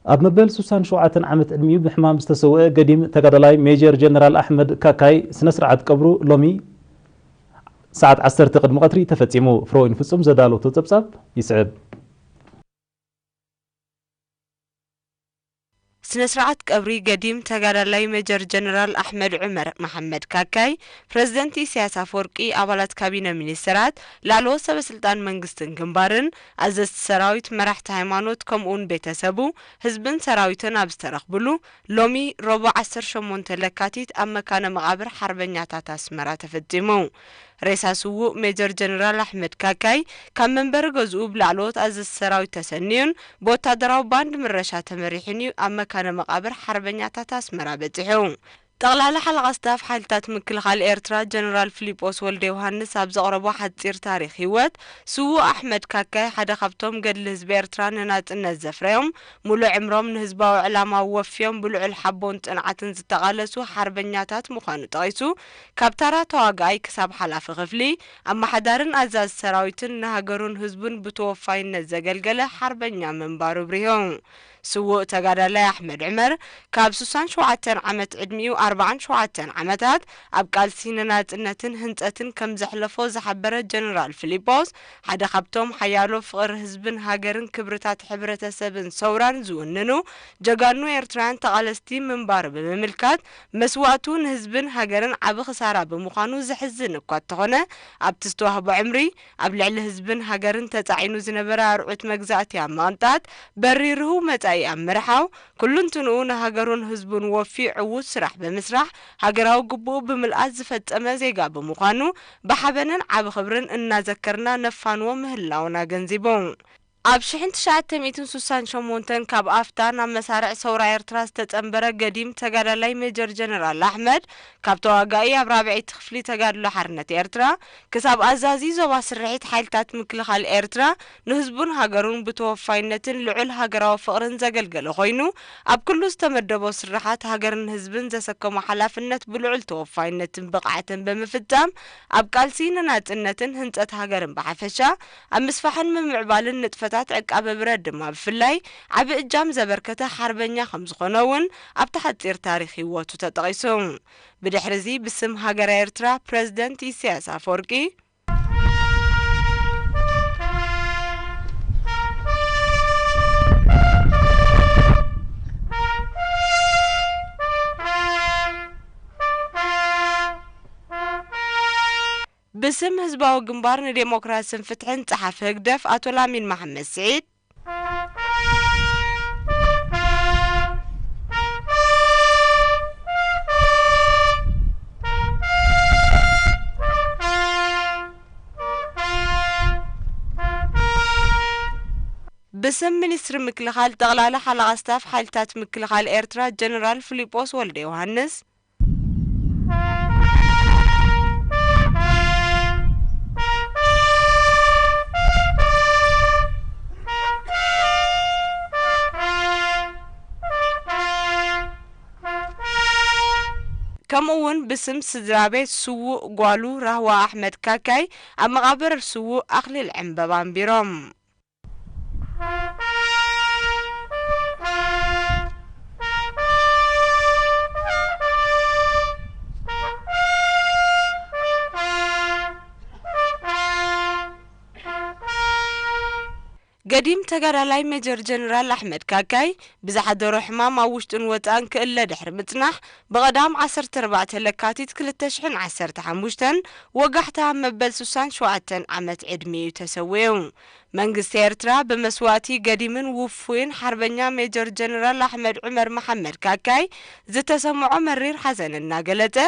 ኣብ መበል ሱሳን ሸውዓተን ዓመት ዕድሚኡ ብሕማም ዝተሰወአ ገዲም ተጋዳላይ ሜጀር ጀነራል ኣሕመድ ካካይ ስነ ስርዓት ቀብሩ ሎሚ ሰዓት ዓሰርተ ቅድሚ ቀትሪ ተፈጺሙ። ፍሮይን ፍጹም ዘዳለወቶ ጸብጻብ ይስዕብ። ስነ ስርዓት ቀብሪ ገዲም ተጋዳላይ ሜጀር ጀነራል ኣሕመድ ዑመር መሓመድ ካካይ፣ ፕረዚደንት ኢሳያስ ኣፈወርቂ፣ ኣባላት ካቢነ ሚኒስተራት፣ ላዕለዎት ሰበስልጣን መንግስትን ግንባርን፣ ኣዘዝቲ ሰራዊት፣ መራሕቲ ሃይማኖት፣ ከምኡውን ቤተሰቡ፣ ህዝብን ሰራዊትን ኣብ ዝተረኽብሉ፣ ሎሚ ረቡዕ ዓሰርተ ሸሞንተ ለካቲት ኣብ መካነ መቓብር ሓርበኛታት ኣስመራ ተፈጺሙ። ሬሳ ስዉእ ሜጀር ጀነራል ኣሕመድ ካካይ ካብ መንበሪ ገዝኡ ብላዕለዎት ኣዘዝቲ ሰራዊት ተሰንዩን ብወታደራዊ ባንድ ምረሻ ተመሪሑን እዩ ኣብ መካነ መቓብር ሓርበኛታት ኣስመራ በጺሑ። ጠቕላሊ ሓለቓ ስታፍ ሓይልታት ምክልኻል ኤርትራ ጀነራል ፊሊጶስ ወልደ ዮሃንስ ኣብ ዘቕረቦ ሓጺር ታሪኽ ህይወት፣ ስዉእ ኣሕመድ ካካይ ሓደ ካብቶም ገድሊ ህዝቢ ኤርትራ ንናጽነት ዘፍረዮም፣ ሙሉእ ዕምሮም ንህዝባዊ ዕላማ ወፍዮም ብልዑል ሓቦን ጽንዓትን ዝተቓለሱ ሓርበኛታት ምዃኑ ጠቒሱ፣ ካብ ተራ ተዋጋኣይ ክሳብ ሓላፊ ክፍሊ፣ ኣመሓዳርን ኣዛዚ ሰራዊትን ንሃገሩን ህዝቡን ብተወፋይነት ዘገልገለ ሓርበኛ ምንባሩ ኣብሪሁ። ስዉእ ተጋዳላይ ኣሕመድ ዑመር ካብ ሱሳን ሸውዓተን ዓመት ዕድሚኡ ኣርባዓን ሸውዓተን ዓመታት ኣብ ቃልሲ ንናጽነትን ህንጸትን ከም ዘሕለፎ ዝሓበረ ጀነራል ፊሊጶስ፣ ሓደ ካብቶም ሓያሎ ፍቕሪ ህዝብን ሃገርን ክብርታት ሕብረተሰብን ሰውራን ዝውንኑ ጀጋኑ ኤርትራውያን ተቓለስቲ ምንባሩ ብምምልካት፣ መስዋእቱ ንህዝብን ሃገርን ዓቢ ክሳራ ብምዃኑ ዘሕዝን እኳ እንተኾነ፣ ኣብቲ ዝተዋህቦ ዕምሪ ኣብ ልዕሊ ህዝብን ሃገርን ተጻዒኑ ዝነበረ ኣርዑት መግዛእቲ ኣብ ምቕንጣጥ፣ በሪርሁ መጻኢ ኣብ ምርሓው፣ ኩሉንትንኡ ንሃገሩን ህዝቡን ወፊዩ ዕዉት ስራሕ ብምስራሕ፣ ሃገራዊ ግቡኡ ብምልኣት ዝፈጸመ ዜጋ ብምዃኑ፣ ብሓበንን ዓቢ ክብርን እናዘከርና ነፋንዎ ምህላውና ኣገንዚቡ። ኣብ ሽሕን ትሽዓተ ሚእትን ሱሳን ሸሞንተን ካብ ኣፍታ ናብ መሳርዕ ሰውራ ኤርትራ ዝተጸንበረ ገዲም ተጋዳላይ ሜጀር ጀነራል ኣሕመድ፣ ካብ ተዋጋኢ ኣብ ራብዐይቲ ክፍሊ ተጋድሎ ሓርነት ኤርትራ፣ ክሳብ ኣዛዚ ዞባ ስርሒት ሓይልታት ምክልኻል ኤርትራ፣ ንህዝቡን ሃገሩን ብተወፋይነትን ልዑል ሃገራዊ ፍቕርን ዘገልገለ ኮይኑ፣ ኣብ ኩሉ ዝተመደቦ ስርሓት ሃገርን ህዝብን ዘሰከሞ ሓላፍነት ብልዑል ተወፋይነትን ብቕዓትን ብምፍጻም፣ ኣብ ቃልሲ ንናጽነትን ህንጸት ሃገርን ብሓፈሻ፣ ኣብ ምስፋሕን ምምዕባልን ንጥፈታት ዕቃበ ብረት ድማ ብፍላይ ዓቢ እጃም ዘበርከተ ሓርበኛ ከም ዝኾነ እውን ኣብቲ ሓጺር ታሪኽ ህይወቱ ተጠቒሱ። ብድሕሪዚ ብስም ሃገረ ኤርትራ ፕረዚደንት ኢሳያስ ኣፈወርቂ፣ ብስም ህዝባዊ ግንባር ንዴሞክራስን ፍትሕን ጸሓፊ ህግደፍ ኣቶ ላሚን መሓመድ ስዒድ፣ ብስም ሚኒስትሪ ምክልኻል፣ ጠቕላሊ ሓለቓ ስታፍ ሓይልታት ምክልኻል ኤርትራ ጀነራል ፊሊጶስ ወልደ ዮሃንስ፣ ከምኡ እውን ብስም ስድራ ቤት ስዉእ ጓሉ ራህዋ ኣሕመድ ካካይ ኣብ መቓብር ስዉእ ኣኽሊል ዕምበባ ኣንቢሮም። ገዲም ተጋዳላይ ሜጀር ጀነራል ኣሕመድ ካካይ ብዝሓደሮ ሕማም ኣብ ውሽጥን ወጻእን ክእለ ድሕሪ ምጽናሕ፣ ብቐዳም ዓሰርተ ኣርባዕተ ለካቲት ክልተ ሽሕን ዓሰርተ ሓሙሽተን ወጋሕታ ኣብ መበል ሱሳን ሸውዓተን ዓመት ዕድሚኡ ተሰዊኡ። መንግስቲ ኤርትራ ብመስዋእቲ ገዲምን ውፉይን ሓርበኛ ሜጀር ጀነራል ኣሕመድ ዑመር መሓመድ ካካይ ዝተሰምዖ መሪር ሓዘን እናገለጸ፣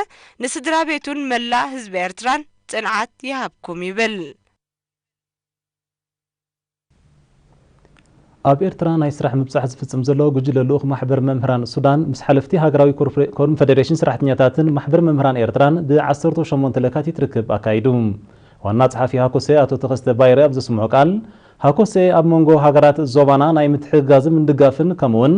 ንስድራ ቤቱን መላእ ህዝቢ ኤርትራን ጽንዓት ይሃብኩም ይብል። ኣብ ኤርትራ ናይ ስራሕ ምብጻሕ ዝፍጽም ዘሎ ጉጅለ ልኡኽ ማሕበር መምህራን ሱዳን ምስ ሓለፍቲ ሃገራዊ ኮርፍሬ-፣ ኮንፈደሬሽን ሰራሕተኛታትን ማሕበር መምህራን ኤርትራን ብ ዓሰርተ ሸሞንተ ለካቲት ርክብ ኣካይዱ። ዋና ጸሓፊ ሃኮሴ ኣቶ ተኸስተ ባይረ ኣብ ዘስምዖ ቃል፣ ሃኮሴ ኣብ መንጎ ሃገራት ዞባና ናይ ምትሕግጋዝን ምድጋፍን ከምኡውን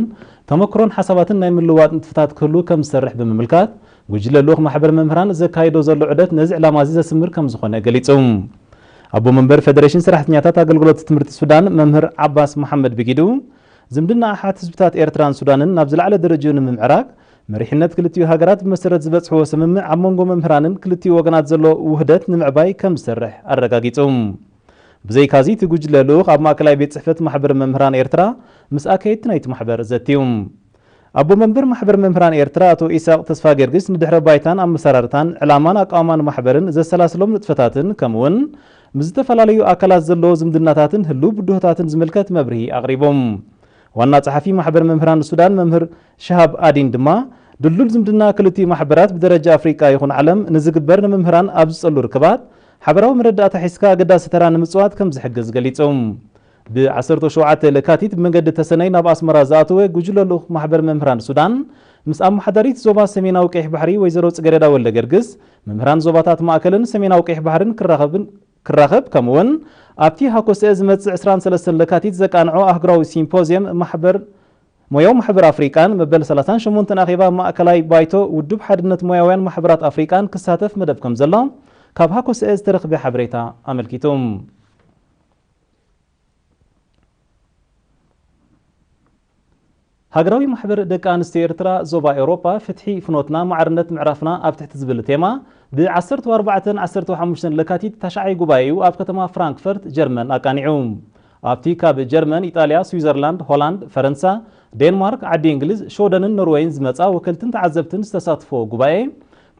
ተመክሮን ሓሳባትን ናይ ምልዋጥ ንጥፈታት ክህሉ ከም ዝሰርሕ ብምምልካት፣ ጉጅለ ልኡኽ ማሕበር መምህራን ዘካይዶ ዘሎ ዑደት ነዚ ዕላማ እዚ ዘስምር ከም ዝኾነ ገሊጹ። ኣቦ መንበር ፈደሬሽን ሰራሕተኛታት ኣገልግሎት ትምህርቲ ሱዳን መምህር ዓባስ መሓመድ ብጊዱ፣ ዝምድና ኣሓት ህዝብታት ኤርትራን ሱዳንን ናብ ዝለዓለ ደረጃኡ ንምምዕራግ፣ መሪሕነት ክልቲኡ ሃገራት ብመሰረት ዝበጽሕዎ ስምምዕ ኣብ መንጎ መምህራንን ክልቲኡ ወገናት ዘሎ ውህደት ንምዕባይ ከም ዝሰርሕ ኣረጋጊጹ። ብዘይካዚ፣ እቲ ጉጅለ ልኡኽ ኣብ ማእከላይ ቤት ጽሕፈት ማሕበር መምህራን ኤርትራ ምስ ኣካየድቲ ናይቲ ማሕበር ዘትዩ። ኣቦ መንበር ማሕበር መምህራን ኤርትራ ኣቶ ኢሳቕ ተስፋ ጊዮርጊስ ንድሕረ ባይታን ኣመሰራርታን ዕላማን ኣቃውማን ማሕበርን ዘሰላስሎም ንጥፈታትን ከምኡውን ምስ ዝተፈላለዩ ኣካላት ዘለዎ ዝምድናታትን ህሉው ብድሆታትን ዝምልከት መብርሂ ኣቕሪቦም። ዋና ጸሓፊ ማሕበር መምህራን ሱዳን መምህር ሽሃብ ኣዲን ድማ ድልዱል ዝምድና ክልቲኡ ማሕበራት ብደረጃ ኣፍሪቃ ይኹን ዓለም ንዝግበር ንመምህራን ኣብ ዝጸሉ ርክባት ሓበራዊ መረዳእታ ሒዝካ ኣገዳሲ ተራ ንምጽዋት ከም ዝሕግዝ ገሊጾም። ብ ዓሰርተ ሸውዓተ ለካቲት ብመንገዲ ተሰነይ ናብ ኣስመራ ዝኣተወ ጉጅለ ልኡኽ ማሕበር መምህራን ሱዳን ምስ ኣመሓዳሪት ዞባ ሰሜናዊ ቀይሕ ባሕሪ ወይዘሮ ጽገረዳ ወልደ ገርግስ፣ መምህራን ዞባታት ማእከልን ሰሜናዊ ቀይሕ ባሕርን ክራኸብን ክራኸብ ከምኡውን ኣብቲ ሃኮሰኤ ዝመጽእ ዕስራን ሰለስተን ለካቲት ዘቃንዖ ኣህጉራዊ ሲምፖዝየም ማሕበር ሞያዊ ማሕበር ኣፍሪቃን መበል ሰላሳን ሸሞንተን ኣኼባ ማእከላይ ባይቶ ውድብ ሓድነት ሞያውያን ማሕበራት ኣፍሪቃን ክሳተፍ መደብ ከም ዘሎ ካብ ሃኮሰኤ ዝተረኽበ ሓበሬታ ኣመልኪቱ። ሃገራዊ ማሕበር ደቂ ኣንስትዮ ኤርትራ ዞባ ኤውሮጳ ፍትሒ ፍኖትና ማዕርነት ምዕራፍና ኣብ ትሕቲ ዝብል ቴማ ብ ዓሰርተ ኣርባዕተን ዓሰርተ ሓሙሽተን ለካቲት ታሽዓይ ጉባኤኡ ኣብ ከተማ ፍራንክፈርት ጀርመን ኣቃኒዑ። ኣብቲ ካብ ጀርመን፣ ኢጣልያ፣ ስዊዘርላንድ፣ ሆላንድ፣ ፈረንሳ፣ ዴንማርክ፣ ዓዲ እንግሊዝ፣ ሽወደንን ኖርወይን ዝመጻ ወከልትን ተዓዘብትን ዝተሳትፎ ጉባኤ፣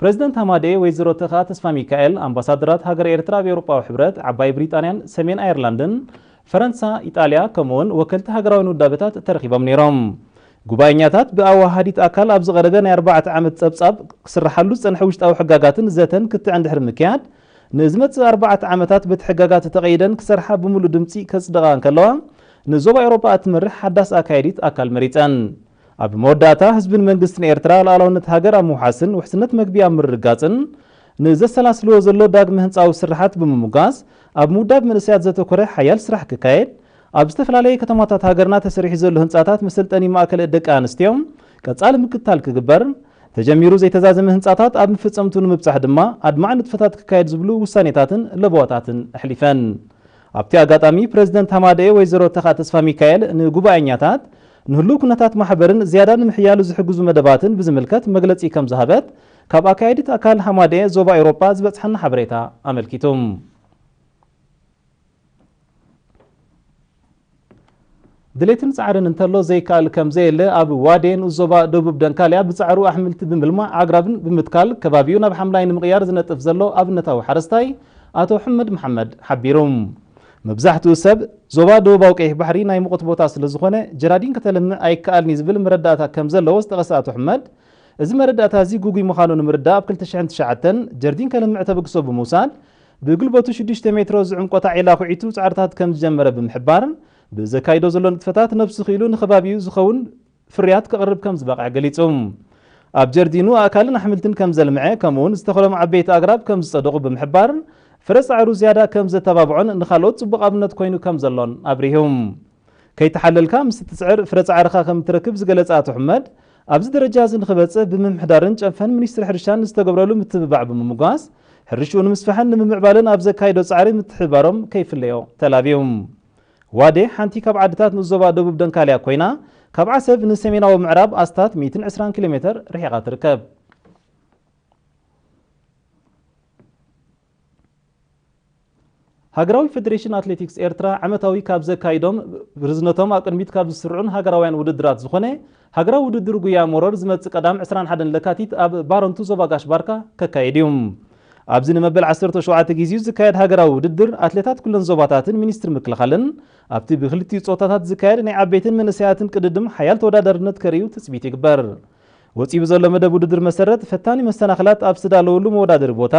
ፕሬዝደንት ሃማደኤ ወይዘሮ ተኻ ተስፋ ሚካኤል፣ ኣምባሳደራት ሃገረ ኤርትራ ኣብ ኤውሮጳዊ ሕብረት፣ ዓባይ ብሪጣንያን ሰሜን ኣየርላንድን፣ ፈረንሳ፣ ኢጣልያ፣ ከምኡውን ወከልቲ ሃገራውያን ውዳበታት ተረኺቦም ነይሮም። ጉባኤኛታት ብኣዋሃዲት ኣካል ኣብ ዝቐረበ ናይ ኣርባዕተ ዓመት ጸብጻብ ክስርሓሉ ዝጸንሐ ውሽጣዊ ሕጋጋትን ዘተን ክትዕ እንድሕር ምክያድ፣ ንዝመጽእ ኣርባዕተ ዓመታት በቲ ሕጋጋት ተቐይደን ክሰርሓ ብምሉእ ድምጺ ከጽድቓ እንከለዋ፣ ንዞባ ኤውሮጳ እትመርሕ ሓዳስ ኣካየዲት ኣካል መሪጸን። ኣብ መወዳእታ፣ ህዝብን መንግስትን ኤርትራ ልኣላውነት ሃገር ኣብ ምውሓስን ውሕስነት መግቢ ኣብ ምርግጋጽን ንዘሰላስልዎ ዘሎ ዳግመ ህንጻዊ ስርሓት ብምምጓስ፣ ኣብ ምውዳብ መንእሰያት ዘተኮረ ሓያል ስራሕ ክካየድ፣ ኣብ ዝተፈላለየ ከተማታት ሃገርና ተሰሪሑ ዘሎ ህንጻታት መሰልጠኒ ማእከል ደቂ ኣንስትዮ ቀጻሊ ምክትታል ክግበር፣ ተጀሚሩ ዘይተዛዘመ ህንጻታት ኣብ መፈጸምቱ ንምብጻሕ ድማ ኣድማዒ ንጥፈታት ክካየድ ዝብሉ ውሳኔታትን ለበዋታትን ኣሕሊፈን። ኣብቲ ኣጋጣሚ ፕሬዝደንት ሃማደኤ ወይዘሮ ተኻ ተስፋ ሚካኤል ንጉባኤኛታት ንህሉው ኩነታት ማሕበርን ዝያዳ ንምሕያሉ ዝሕግዙ መደባትን ብዝምልከት መግለጺ ከም ዝሃበት ካብ ኣካየዲት ኣካል ሃማደኤ ዞባ ኤውሮጳ ዝበጽሓና ሓበሬታ ኣመልኪቱ። ድሌትን ጻዕርን እንተሎ ዘይከኣል ከም ዘየለ ኣብ ዋዴ ንኡስ ዞባ ደቡብ ደንካልያ ብጻዕሩ ኣሕምልቲ ብምልማዕ ኣግራብን ብምትካል ከባቢኡ ናብ ሓምላይ ንምቕያር ዝነጥፍ ዘሎ ኣብነታዊ ሓረስታይ ኣቶ ሕመድ መሓመድ ሓቢሩ። መብዛሕትኡ ሰብ ዞባ ደቡባዊ ቀይሕ ባሕሪ ናይ ሙቐት ቦታ ስለ ዝኾነ ጀራዲን ከተልምዕ ኣይከኣልን እዩ ዝብል መረዳእታ ከም ዘለዎ ዝጠቐሰ ኣቶ ሕመድ፣ እዚ መረዳእታ እዚ ግጉይ ምዃኑ ንምርዳእ ኣብ ክልተ ሽሕን ትሽዓተን ጀርዲን ከልምዕ ተበግሶ ብምውሳድ ብጉልበቱ ሽዱሽተ ሜትሮ ዝዕምቆ ታዒላ ኩዒቱ ጻዕርታት ከም ዝጀመረ ብምሕባር፣ ብዘካይዶ ዘሎ ንጥፈታት ነብሱ ክኢሉ ንከባቢኡ ዝኸውን ፍርያት ከቕርብ ከም ዝበቕዐ ገሊጹ። ኣብ ጀርዲኑ ኣእካልን ኣሕምልትን ከም ዘልምዐ፣ ከምኡውን ዝተኸሎም ዓበይቲ ኣግራብ ከም ዝጸደቑ ብምሕባር፣ ፍረ ጻዕሩ ዝያዳ ከም ዘተባብዖን ንኻልኦት ጽቡቕ ኣብነት ኮይኑ ከም ዘሎን ኣብሪሁ። ከይተሓለልካ ምስ እትጽዕር ፍረ ጻዕርኻ ከም እትረክብ ዝገለጸ ኣቶ ሕመድ፣ ኣብዚ ደረጃ እዚ ንኽበጽሕ ብምምሕዳርን ጨንፈን ሚኒስትሪ ሕርሻን ዝተገብረሉ ምትብባዕ ብምምጓስ፣ ሕርሽኡ ንምስፋሕን ንምምዕባልን ኣብ ዘካይዶ ጻዕሪ ምትሕብባሮም ከይፍለዮ ተላብዩ። ዋዴ ሓንቲ ካብ ዓድታት ንኡስ ዞባ ደቡብ ደንካልያ ኮይና፣ ካብ ዓሰብ ንሰሜናዊ ምዕራብ ኣስታት ሚእትን ዕስራን ኪሎ ሜተር ርሒቓ ትርከብ። ሃገራዊ ፌዴሬሽን ኣትሌቲክስ ኤርትራ ዓመታዊ ካብ ዘካይዶም ብርዝነቶም ኣብ ቅድሚት ካብ ዝስርዑን ሃገራውያን ውድድራት ዝኾነ ሃገራዊ ውድድር ጉያ ሞሮር ዝመጽእ ቀዳም ዕስራን ሓደን ለካቲት ኣብ ባረንቱ ዞባ ጋሽ ባርካ ከካየድ እዩ። ኣብዚ ንመበል ዓሰርተ ሸውዓተ ግዜኡ ዝካየድ ሃገራዊ ውድድር ኣትሌታት ኩለን ዞባታትን ሚኒስትሪ ምክልኻልን ኣብቲ ብክልቲኡ ጾታታት ዝካየድ ናይ ዓበይትን መንእሰያትን ቅድድም ሓያል ተወዳዳርነት ከርእዩ ትጽቢት ይግበር። ወጺኡ ብዘሎ መደብ ውድድር መሰረት ፈታኒ መሰናኽላት ኣብ ዝተዳለወሉ መወዳደሪ ቦታ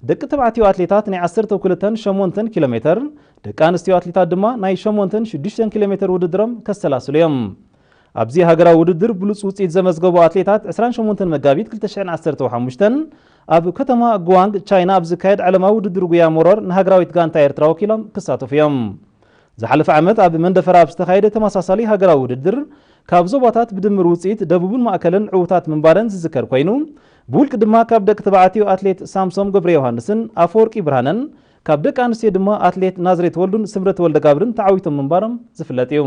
ደቂ ተባዕትዮ ኣትሌታት ናይ ዓሰርተ ክልተን ሸሞንተን ኪሎ ሜተር፣ ደቂ ኣንስትዮ ኣትሌታት ድማ ናይ ሸሞንተን ሽዱሽተን ኪሎ ሜተር ውድድሮም ከሰላስሉ እዮም። ኣብዚ ሃገራዊ ውድድር ብሉጽ ውጽኢት ዘመዝገቡ ኣትሌታት ዕስራን ሸሞንተን መጋቢት ክልተ ሽሕን ዓሰርተ ሓሙሽተን ኣብ ከተማ ጉዋንግ ቻይና ኣብ ዝካየድ ዓለማዊ ውድድር ጉያ ሞሮር ንሃገራዊት ጋንታ ኤርትራ ወኪሎም ክሳተፉ እዮም። ዝሓለፈ ዓመት ኣብ መንደፈራ ኣብ ዝተኻየደ ተመሳሳሊ ሃገራዊ ውድድር ካብ ዞባታት ብድምር ውጽኢት ደቡብን ማእከልን ዕዉታት ምንባረን ዝዝከር ኮይኑ፣ ብውልቂ ድማ ካብ ደቂ ተባዕትዮ ኣትሌት ሳምሶም ገብረ ዮሃንስን ኣፈወርቂ ብርሃነን፣ ካብ ደቂ ኣንስትዮ ድማ ኣትሌት ናዝሬት ወልዱን ስምረት ወልደጋብርን ተዓዊቶም ምንባሮም ዝፍለጥ እዩ።